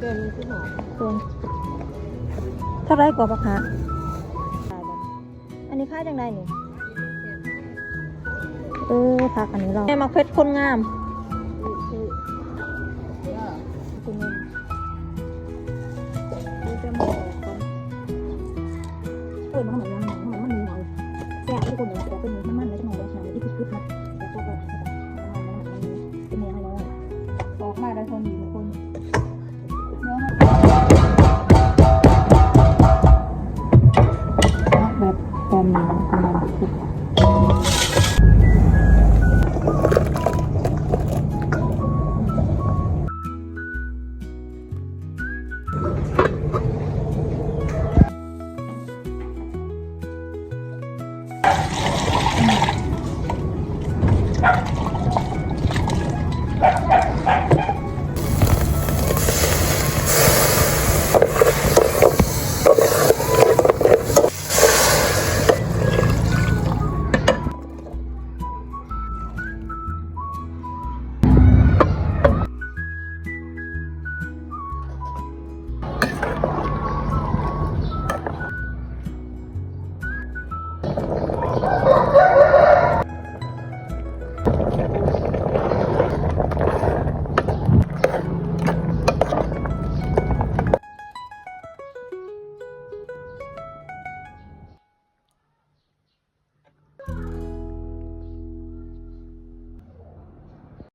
ເທົ່າໃດກວ່າບັກຫາ? ອັນນີ້ຂາຍຈັ່ງໃດນີ້? ເອີ ຜັກອັນນີ້ລອງ ແມ່ໝາກເຜັດຄົນງາມ. ເອີ ມັນຫອມ ມັນ ມັນ ມັນ ມັນ ມັນແຊບທຸກຄົນ ແຕ່ວ່າເປັນມັນ ມັນ ແລ້ວຈັກໜ່ອຍ ແລ້ວໜ້າມັນຈະກຶບໆ ນະ ແລ້ວກໍແບບ ເປັນແນວໃຫ້ລອງ ອອກມາໄດ້ເທົ່ານີ້ທຸກຄົນ. ແບບຕອນນີ້ປະມານ